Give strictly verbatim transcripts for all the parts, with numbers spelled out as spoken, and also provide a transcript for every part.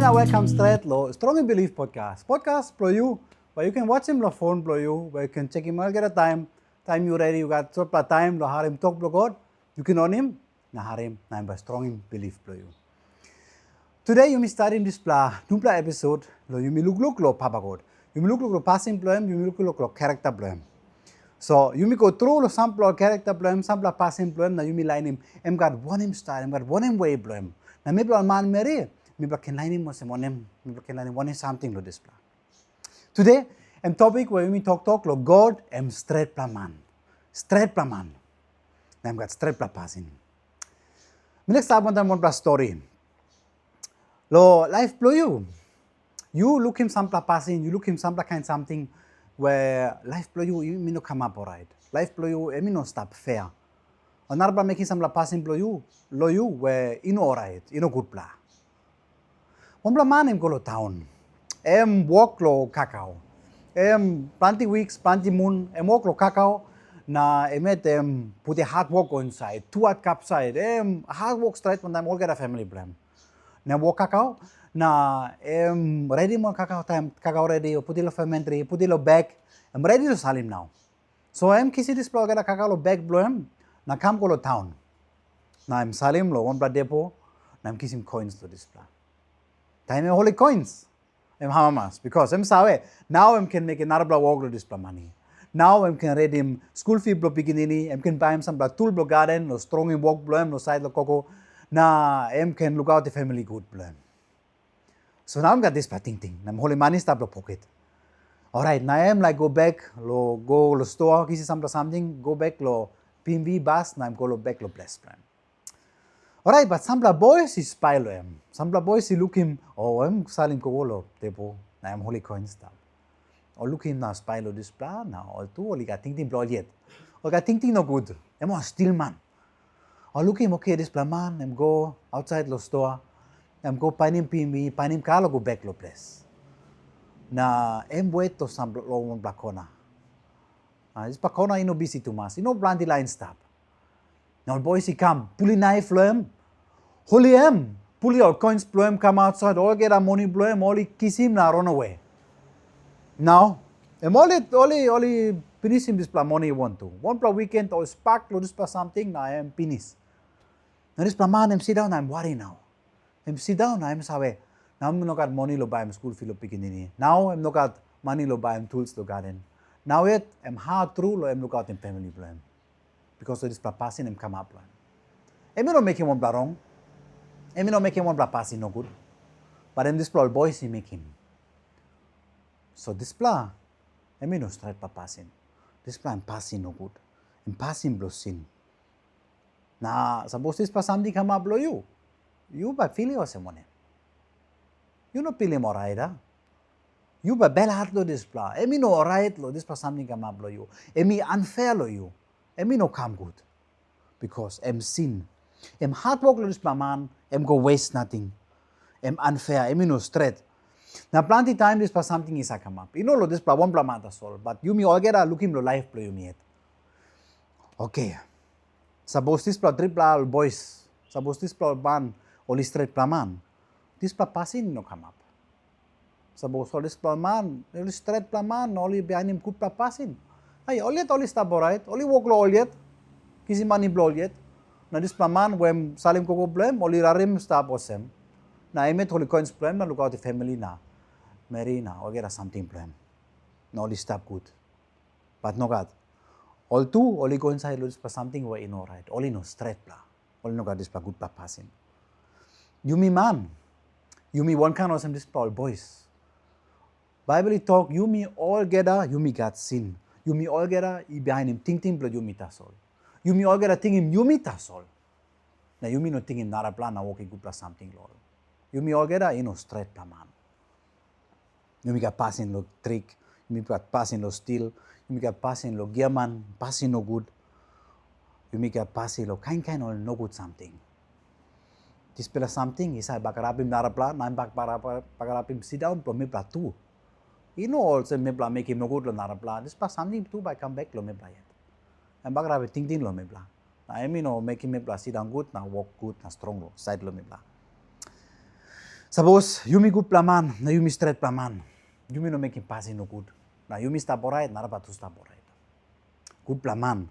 Welkam stret long Strong in Belief podcast. Podcast bilong yu, where you can watch him long phone bilong yu, where you can check him olgeta taim. Taim yu redi, yu gat sotpela taim long harim tok bilong God, yu can on him, na harim, na em bai strongim bilip bilong yu. Today yumi stadim dispela nupela episod long yumi lukluk long Papa God. Yumi lukluk long pasin bilong em, yumi lukluk long karakta bilong em. So yumi go tru long sampela karakta bilong em, sampela pasin bilong em, na yumi lainim em gat wanem stil, em gat wanem we bilong em. Na mipela ol manmeri, mipela ken lainim olsem wanem, mipela ken lainim wanem samting long dispela. Today, em topik we yumi toktok long God, em stretpela man. Stretpela man. Na em gat stretpela pasin. Mi laik stap wantaim wanpela stori. Long laip bilong yu, yu lukim sampela pasin, yu lukim sampela kain samting we laip bilong yu em i no kamap orait. Laip bilong yu em i no stap fea. O narapela mekim sampela pasin bilong yu, long yu we i no orait, i no gutpela. Wanpela man em go long taun, em wok long kakau. Em planti wiks, planti mun, em wok long kakau, na em yet em putim hatwok go insait, tuhat kapsait, em hatwok stret wantaim olgeta famili bilong em. Na em wok kakau, na em redim ol kakau, taim kakau redi, putim long fementri, putim long bek, em redi long salim nau. So em kisim dispela olgeta kakau long bek bilong em, na kam go long taun. Na em salim long wanpela depo, na em kisim koins long dispela. Taim em holim koins, em amamas, bikos em save, nau em ken mekim narapela wok long dispela mani. Nau em ken redim skul fi bilong pikinini, em ken baim sampela tul bilong gaden long strongim wok bilong em long sait long koko, na em ken lukautim famili gut bilong em. So nau em gat dispela tingting, na em holim mani i stap long poket. Orait, na em laik go bek long, go long stoa, kisim sampela samting, go bek long P M V bas, na em go long bek long ples bilong em. Orait, bat sampela bois i spai long em. Sampela bois i lukim, o em salim koko long depo, na em holim koin i stap. Ol lukim na spai long dispela, na ol tu ol i gat tingting bilong ol yet. Ol gat tingting nogut, em ol stilman. Ol lukim, oke, dispela man em go ausait long stoa, em go painim P M V, painim kar long go bek long ples. Na em wet long sampela, long wanpela kona. Na dispela kona i no bisi tumas, i no planti lain stap. Na ol bois i kam, pulim naip long em, holim em, pulim ol koins bilong em kam ausait, olgeta moni bilong em ol i kisim na ranawe. Nau em ol i, ol i, ol i pinisim dispela moni wantu. Wanpela wiken ol i spak long dispela samting na em pinis. Na dispela man em sindaun na em wari nau. Em sindaun na em save, nau em no gat moni long baim skul fi long pikinini. Nau em no gat mani long baim tuls long gaden. Nau yet em hat tru long em lukautim famili bilong em. Bikos ol dispela pasin em kamap long em. Em i no mekim wanpela rong. Em i no mekim wanpela pasin nogut. Bat em dispela ol bois i mekim. So dispela em i no stretpela pasin. Dispela em pasin nogut. Em pasin bilong sin. Na sapos dispela samting kamap long yu, yu bai pilim olsem wanem? Yu no pilim orait, a? Yu bai belhat long dispela. Em i no orait long dispela samting kamap long yu. Em i unfair long yu. Em i no kam gut. Bikos em sin. Em hatwok long dispela man, em go wes nating. Em unfair, em i no stret. Na planti taim dispela samting i save kamap. I no long dispela wanpela man tasol, bat yumi olgeta lukim long laip bilong yumi yet. Oke. Sapos dispela tripela ol bois, sapos dispela ol man ol i stretpela man, dispela pasin i no kamap. Sapos ol dispela man ol i stretpela man, ol i bihainim gutpela pasin, ai, ol yet ol i stap orait, ol i wok long ol yet, kisim mani bilong ol yet. Na dispela man we em salim koko bilong em, ol i larim stap olsem, na em yet holim koins bilong em na lukautim famili na meri na olgeta samting bilong em, na ol i stap gut. Bat nogat. Ol tu ol i go insait long dispela samting we i no orait. Ol i no stretpela. Ol i no gat dispela gutpela pasin. Yumi man, yumi wankain olsem dispela ol bois. Baibel i tok, yumi olgeta yumi gat sin. Yumi olgeta i bihainim tingting bilong yumi tasol. Yumi olgeta tingim yumi tasol. Na yumi no tingim narapela na wokim gutpela samting long ol. Yumi olgeta i no stretpela man. Yumi gat pasin long trik, yumi gat pasin long stil, yumi gat pasin long giaman, pasin nogut. Yumi gat pasin long kain kain ol nogut samting. Dispela samting i save bagarapim narapela, na em bak-, bagarap-, bagarapim sindaun bilong mipela tu. I no olsem mipela mekim nogut long narapela, dispela samting tu bai i kam bek long mipela yet. Em bagarapim tingting long mipela. Na em i no mekim mipela sindaun gut na wok gut na strong long sait long mipela. Sapos yumi gutpela man na yumi stretpela man, yumi no mekim pasin nogut, na yumi stap orait, narapela tu stap orait. Gutpela man.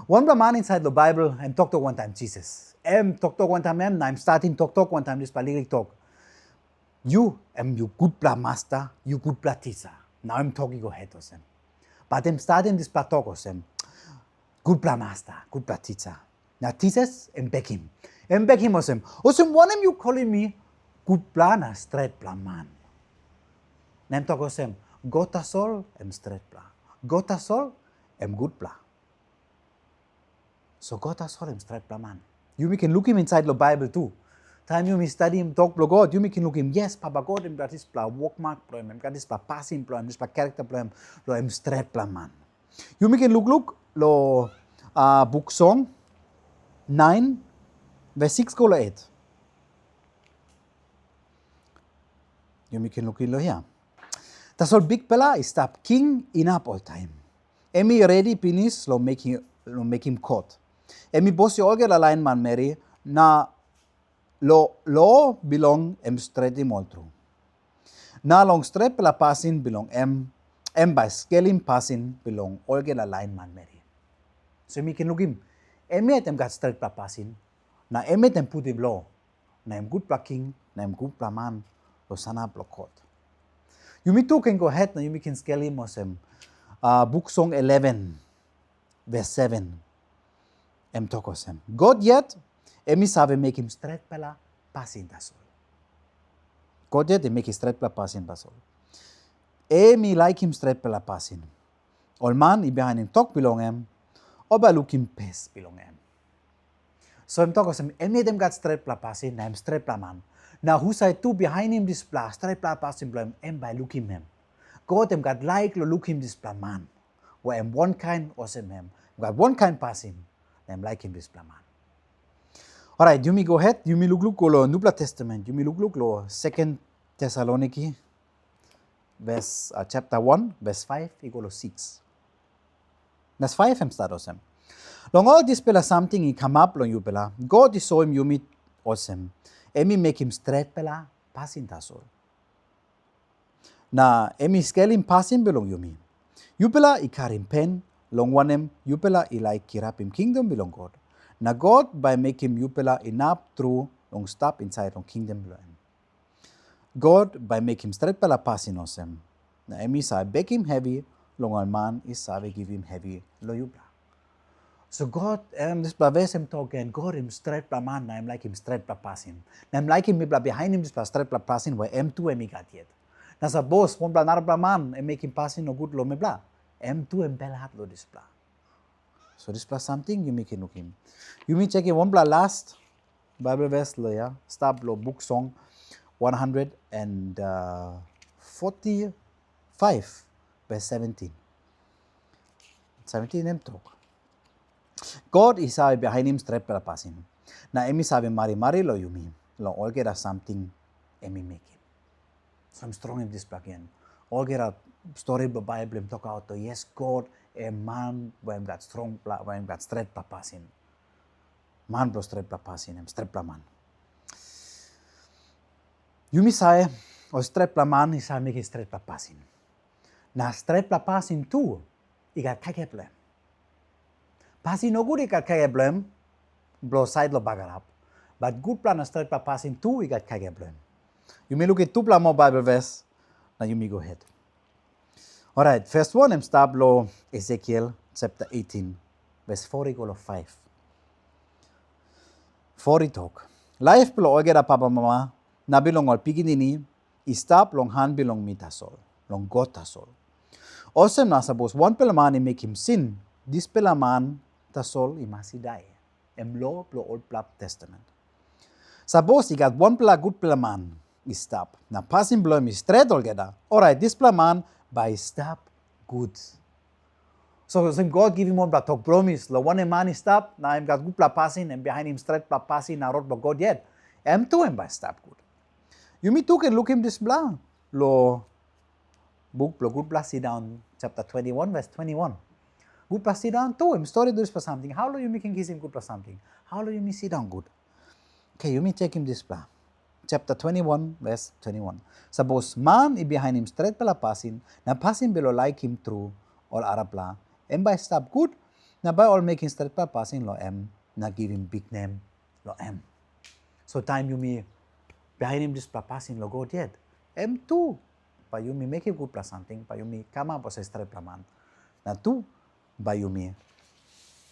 Wanpela man insait long Baibel, em toktok wantaim Jisas. Em toktok wantaim em, na em statim toktok wantaim dispela liklik tok. Yu, em yu gutpela masta, yu gutpela tisa. Na em tok i go het olsem. Bat em statim dispela tok olsem, gutpela masta, gutpela tisa. Na Jisas em bekim. Em bekim olsem, olsem wanem yu kolim mi gutpela na stretpela man? Na em tok olsem, God tasol em stretpela. God tasol em gutpela. So God tasol em stretpela man. Yumi ken lukim insait long Baibel tu. Taim yumi stadim tok bilong God, yumi ken lukim, yes, Papa God em gat dispela wokmak bilong em, em gat dispela pasin bilong em, dispela karakta bilong em, bilong em stretpela man. Yumi ken lukluk long uh, buk Song nine, ves six go long eight. Yumi ken lukim long hia. Tasol Bikpela i stap king inap oltaim. Em i redi pinis long mekim, long mekim kot. Em i bosim olgeta lain manmeri, na lo, lo bilong em stretim ol tru. Na long stretpela pasin bilong em, em bai skelim pasin bilong olgeta lain manmeri. So mi ken lukim, em yet em gat stretpela pasin, na em yet em putim lo, na em gutpela king, na em gutpela man long sanap long kot. Yumi tu ken go het na yumi ken skelim olsem, uh, buk Song eleven, ves seven, em tok olsem, God yet em i save mekim stretpela pasin tasol. God yet i mekim stretpela pasin tasol. Em i laikim stretpela pasin. Ol man i bihainim tok bilong em, ol bai lukim pes bilong em. So em tok olsem, em yet em gat stretpela pasin, na em stretpela man. Na husat tu bihainim dispela stretpela pasin bilong em, em bai lukim em. God em gat laik long lukim dispela man, we em wankain olsem em, em gat wankain pasin, na em laikim dispela man. Orait, yumi go het, yumi lukluk go long Nupela Testamen, yumi lukluk long Second Thessaloniki, ves, uh, chapter one, ves five i go long six. Ves five em start olsem. Long ol dispela samting i kamap long yupela, God i soim yumi olsem, em i mekim stretpela pasin tasol. Na em i skelim pasin bilong yumi. Yupela i karim pen, long wanem, yupela i laik kirapim kingdom bilong God. Na God bai mekim yupela inap tru long stap insait long kingdom bilong em. God bai mekim stretpela pasin olsem, na em i save bekim hevi long ol man i save givim hevi long yupela. So God, em, dispela ves em tok gen, God em stretpela man, na em laikim stretpela pasin. Na em laikim mipela bihainim dispela stretpela pasin, we em tu em i gat yet. Na sapos wanpela narapela man em mekim pasin nogut long mipela, em tu em belhat long dispela. So dispela samting yumi ken lukim. Yumi chekim wanpela last Bible ves lo ya, stap lo buk Song one hundred and forty-five, ves seventeen. Seventeen em tok. God i save bihainim stretpela pasin, na em i save marimari long yumi, long olgeta samting em i mekim. So em strongim dispela gen. Olgeta stori bilong Baibel em tokaut, yes, God em man we em gat strongpela, we em gat stretpela pasin. Man bilong stretpela pasin, em stretpela man. Yumi save, ol stretpela man i save mekim stretpela pasin. Na stretpela pasin tu i gat kaikai bilong em. Pasin nogut i gat kaikai bilong em, bilong sait long bagarap. Bat gutpela na stretpela pasin tu i gat kaikai bilong em. Yumi lukim tupela moa Baibel ves, na yumi go het. Orait, first wan em stap long Ezekiel chapter eighteen, ves four i go long five. Four i tok, laip bilong olgeta papamama na bilong ol pikinini i stap long han bilong mi tasol, long God tasol. Olsem na sapos wanpela man i mekim sin, dispela man tasol i mas i dai. Em lo bilong olpela testament. Sapos i gat wanpela gutpela man i stap, na pasin bilong em i stret olgeta, orait dispela man bai i stap gut. So olsem God givim wanpela tok promis, long wanem man i stap, na em gat gutpela pasin, em bihainim stretpela pasin na rot bilong God yet, em tu em bai i stap gut. Yumi tu ken lukim dispela long buk bilong Gutpela Sindaun, chapter twenty-one, ves twenty-one. Gutpela Sindaun tu em stori dispela samting. Hau long yumi ken kisim gutpela samting? Hau long yumi sindaun gut? Oke, yumi chekim dispela. chapter twenty-one, verse twenty-one. Sapos man i bihainim stretpela pasin, na pasin bilong laikim tru ol arapela, em bai i stap gut, na bai ol mekim stretpela pasin long em, na givim biknem long em. So taim yumi bihainim dispela pasin long God yet, em tu bai yumi mekim gutpela samting, bai yumi kamap olsem stretpela man. Na tu bai yumi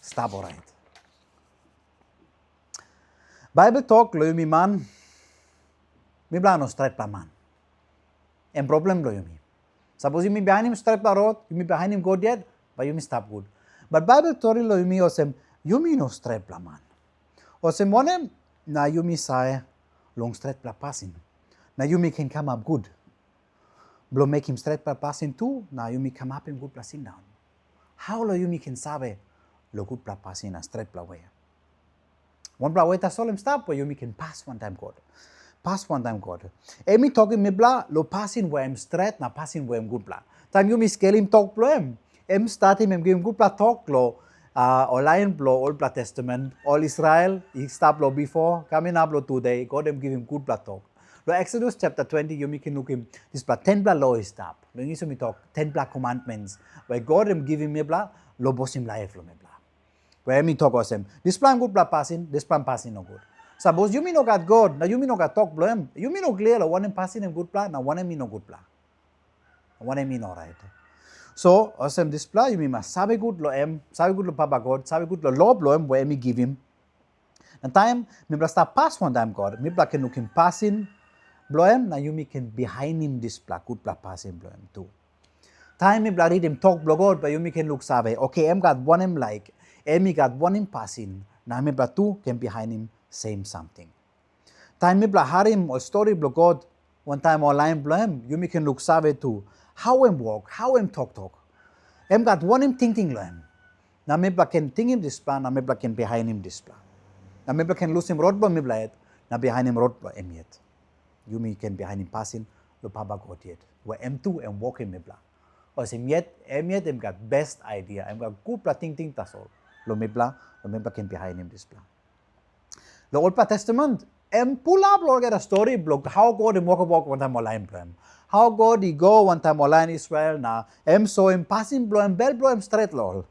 stap orait. Baibel tok long yumi man, mipela no stretpela man. Em problem long yumi. Sapos yumi bihainim stretpela rot, yumi bihainim God yet, bai yumi stap gut. But Baibel tori long yumi olsem, yumi no stretpela man. Olsem wanem na yumi save long stretpela pasin, na yumi ken kamap gut? Bilong mekim stretpela pasin tu, na yumi kamapim gutpela sindaun. Hau long yumi ken save long gutpela pasin na stretpela we? Wanpela we tasol em stap, we yumi ken pas wantaim God. Pas wantaim God. Em i tokim mipela long pasin we em stret na pasin we em gutpela. Taim yumi skelim tok bilong em, em statim em givim gutpela tok long uh, ol lain bilong olpela testament, ol Israel i stap long bipo, kam inap long tude, God em givim gutpela tok. Long Exodus chapter twenty, yumi ken lukim dispela tenpela lo i stap. Long English yumi tok tenpela commandments, we God em givim mipela long bosim laip long mipela. We em i tok olsem, dispela em gutpela pasin, dispela em pasin nogut. Sapos yumi no gat God, na yumi no gat tok bilong em, yumi no klia long wanem pasin em gutpela, na wanem i no gutpela. Wanem i no orait. So, olsem dispela, yumi mas save gut long em, save gut long Papa God, save gut long lo bilong em, we em i givim. Na taim mipela stap pas wantaim God, mipela ken lukim pasin bilong em, na yumi ken bihainim dispela gutpela pasin bilong em tu. Taim mipela ritim tok bilong God, bai yumi ken luksave, oke, em gat wanem laik, em i gat wanem pasin, na mipela tu ken bihainim sem samting. Taim mipela harim ol stori bilong God, wantaim ol lain bilong em, yumi ken luksave tu, hau em wok, hau em toktok. Em gat wanem tingting long em? Na mipela ken tingim dispela, na mipela ken bihainim dispela. Na mipela ken lusim rot bilong mipela yet, na bihainim rot bilong em yet. Yumi ken bihainim pasin long Papa God yet, we em tu em wokim mipela. Olsem yet, em yet em gat best idea, em gat gutpela tingting tasol long mipela, long mipela ken bihainim dispela. Long Olpela Testament, em pulap long olgeta stori bilong hau God i wokabaut wantaim ol lain bilong em. Hau God i go wantaim ol lain Israel, na em soim pasin bilong em, bel bilong em stret long ol.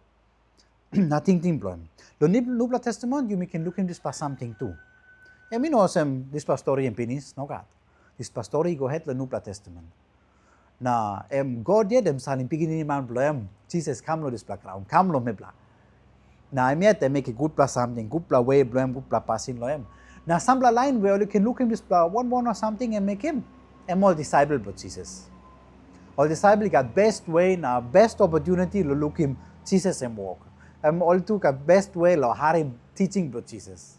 Na tingting bilong em. Long Nip- Nupela Testament, yumi ken lukim dispela samting tu. Em i no olsem dispela stori em pinis, nogat. Dispela stori i go het long Nupela Testament. Na em God yet em salim pikinini man bilong em, Jisas, kam long dispela graun, kam long mipela. Na em yet em mekim gutpela samting, gutpela we bilong em, gutpela pasin long em. Na sampela lain we ol i ken lukim dispela wan wan samting em mekim, em ol disaipel bilong Jisas. Ol disaipel i gat best we na best opportunity long lukim Jisas em wok. Em ol tu gat best we long harim teaching bilong Jisas.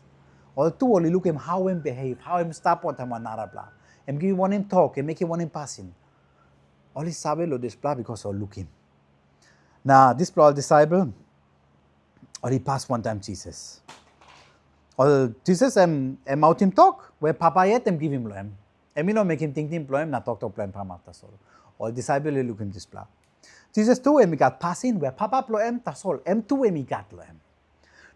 Ol tu ol i lukim hau em behave, hau em stap wantaim wan narapela. Em givim wanem tok, em mekim wanem pasin. Ol i save long dispela bikos ol lukim. Na dispela ol disaipel, ol i pas wantaim Jisas. Ol Jisas em, em autim tok, we Papa yet em givim long em. Em i no mekim tingting bilong em na toktok bilong em kamap tasol. Ol disaipel i lukim dispela. Jisas tu em i gat pasin, we Papa bilong em tasol, em tu em i gat long em.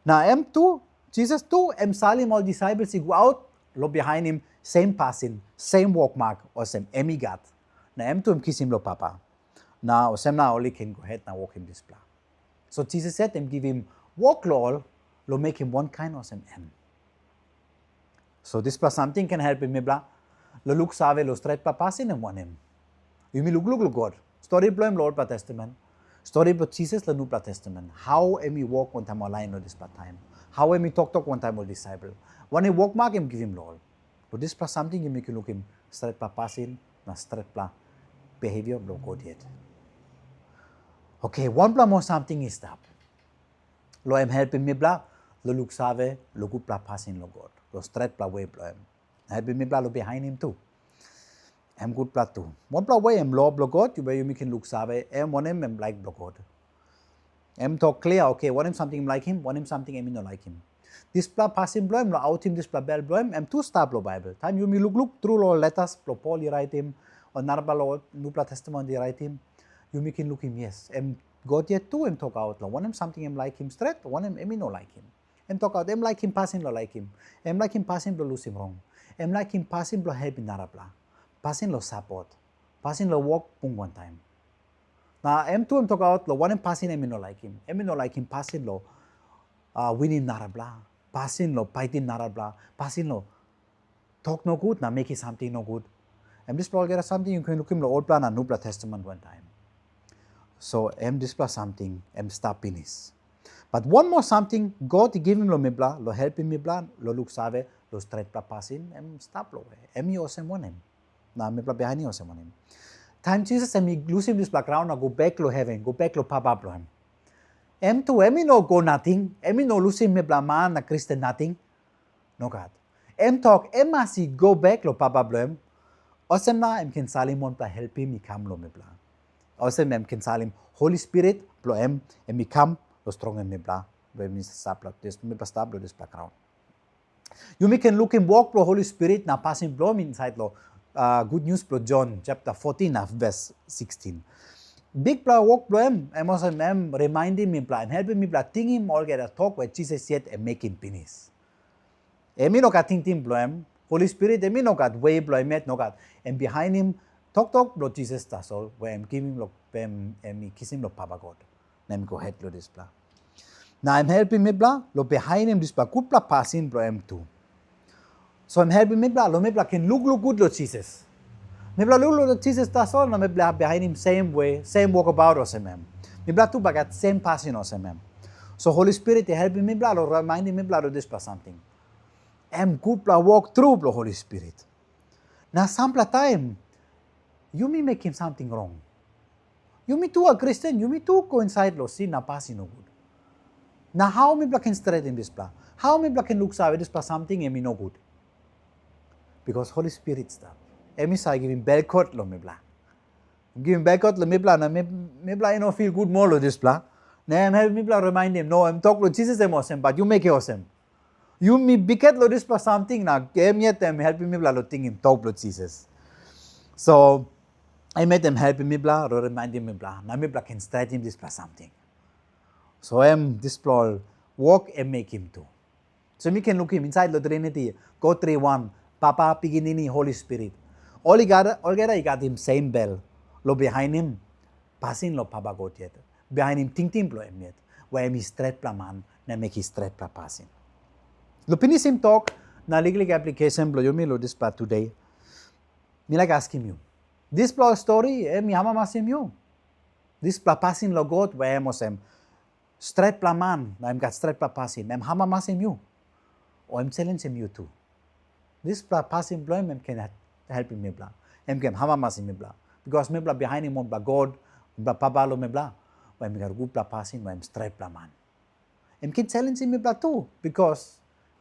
Na em tu, Jisas tu, em salim ol disaipel i go aut long bihainim sem pasin, sem wokmak, olsem em i gat. Na em tu em kisim long Papa. Na olsem na ol i ken go het na wokim dispela. So Jisas yet em givim wok long ol, long mekim wankain olsem em. So dispela samting ken helpim mipela long luksave long stretpela pasin em wanem. Yumi lukluk long God, stori bilong em long Olpela Testament, stori bilong Jisas long Nupela Testament, hau em i wok wantaim ol lain long dispela taim, hau em i toktok wantaim ol disaipel, wanem wokmak em givim long ol. Long dispela samting yumi ken lukim stretpela pasin na stretpela behavior bilong God yet. Oke, wanpela moa samting i stap. Long em helpim mipela long luksave long gutpela pasin long God, long stretpela we bilong em. Na helpim mipela long bihainim tu. Em gutpela tu. Wanpela we em lo bilong God, we yumi ken luksave, em wanem em laik bilong God. Em tok klia, oke, wanem samting em laikim, wanem samting em i no laikim. Dispela pasin bilong em long autim dispela bel bilong em, em tu stap long Baibel. Taim yumi lukluk tru long letas bilong Pol i raitim, o narapela long Nupela Testament i raitim, yumi ken lukim, yes, em God yet tu em tokaut long wanem samting em laikim stret, wanem em i no laikim. Em tokaut em laikim pasin long laikim, em laikim pasin bilong lusim rong, em laikim pasin bilong helpim narapela, pasin long sapot, pasin long wok bung wantaim. Na em tu em tokaut long wanem pasin em i no laikim. Em i no laikim pasin long uh, winim narapela, pasin long paitim narapela, pasin long tok nogut na mekim samting nogut. Em dispela olgeta samting yu ken lukim long Olpela na Nupela Testament wantaim. So em dispela samting em stap pinis. But wan moa samting God i givim long mipela, long helpim mipela, long luksave, long stretpela pasin, em stap long we. Em i olsem wanem? Na mipela bihainim olsem wanem? Taim Jisas em i lusim dispela graun na go bek long heven, go bek long Papa bilong em. Em tu, em i no go nating, em i no lusim mipela man na Kristen nating. Nogat. Em tok, em mas i go bek long Papa bilong em, olsem na em ken salim wanpela helpim i kam long mipela. Olsem em ken salim Holi Spirit bilong em, em i kam long strongim mipela, bilong em i stap long dis, mipela stap long dispela graun. Yumi ken lukim wok bilong Holi Spirit na pasin bilong em insait long uh, Gutnius bilong Jon chapter fourteen na ves sixteen. Bikpela wok bilong em, em olsem em remainim mipela, em helpim mipela tingim olgeta tok we Jisas yet em mekim pinis. Em i no gat tingting bilong em, Holi Spirit em i no gat we bilong em yet, nogat. Em bihainim toktok bilong Jisas tasol, we em givim long em, em i kisim long Papa God, na em i go het long dispela. Na em helpim mipela long bihainim dispela gutpela pasin bilong em tu. So em helpim mipela long mipela ken lukluk gut long Jisas. Mipela lukluk long Jisas tasol na mipela bihainim sem we, sem wokabaut olsem em. Mipela tu bai gat sem pasin olsem em. So Holi Spirit i helpim mipela long remainim mipela long dispela samting. Em gutpela wok tru bilong Holi Spirit. Na sampela taim, yumi mekim samting rong. Yumi tu a Kristen, yumi tu go insait long sin na pasin nogut. Na hau mipela ken stretim dispela? Hau mipela ken luksave dispela samting em i nogut? Because Holi Spirit stap. Em i save givim belkot long mipela. Em givim belkot long mipela, na mip- mipela i no fil gut moa long dispela. Na em help mipela remainim, no, em tok long Jisas em olsem, but yu mekim olsem. Yumi bikhet long dispela samting, na em yet em helpim mipela long tingim tok bilong Jisas. So em yet em helpim mipela, long remainim mipela, na mipela ken stretim dispela samting. So em dispela ol wok em mekim tu. So mi ken lukim insait long Trinity, God Tri Wan, Papa, Pikinini, Holi Spirit. Ol i gat, olgeta i gatim sem bel long bihainim pasin long Papa God yet, bihainim tingting bilong em yet, we em i stretpela man na em mekim stretpela pasin. Long pinisim tok na liklik aplikesen bilong yumi long dispela tude, mi laik askim yu, dispela stori em i amamasim yu? Dispela pasin long God we em olsem stretpela man na em gat stretpela pasin, em amamasim yu? O em selensim yu tu? Dispela pasin bilong em, em ken helpim mipela. Em ken amamasim mipela. Bikos mipela bihainim wanpela God, wanpela Papa long mipela, em i gat gutpela pasin, em stretpela man. Em ken selensim mipela tu, bikos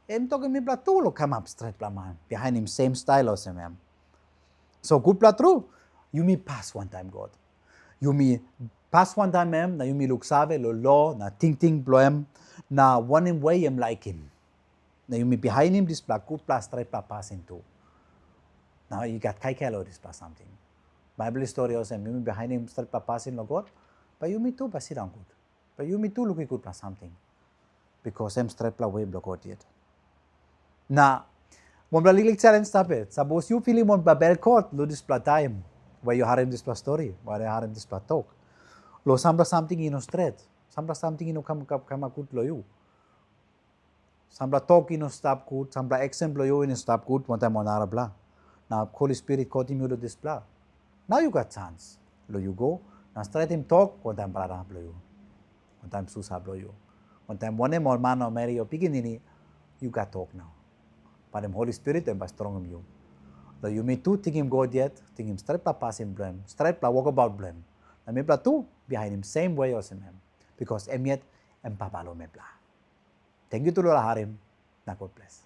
em tokim mipela tu long kamap stretpela man, bihainim sem stail olsem em. So gutpela tru, yumi pas wantaim God. Yumi pas wantaim em, na yumi luksave long lo na tingting bilong em, na wanem we em laikim. Na yumi bihainim dispela gutpela stretpela pasin tu. Na i gat kaikai long dispela samting. Baibel i stori olsem, yumi bihainim stretpela pasin long God, bai yumi tu bai sindaun gut. Bai yumi tu lukim gutpela samting. Bikos em stretpela we bilong God yet. Na wanpela liklik challenge stap yet. Sapos yu pilim wanpela belkot long dispela taim we yu harim dispela stori, we yu harim dispela tok, long sampela samting i no stret, sampela samting i no kam, kam, kamap gut long yu, sampela tok i no stap gut, sampela eksen bilong yu i no stap gut wantaim ol narapela, na Holi Spirit kotim yu long dispela, nau yu gat sans long yu go na stretim tok wantaim brata bilong yu, wantaim susa bilong yu, wantaim wanem ol man o meri o pikinini yu gat tok nau. Bai em Holi Spirit em bai strongim yu. Long yumi tu tingim God yet, tingim stretpela pasin bilong em, stretpela wokabaut bilong em. Na mipela tu bihainim sem we olsem em, bikos em yet em Papa long mipela. Thank you tu long harim, na God bless.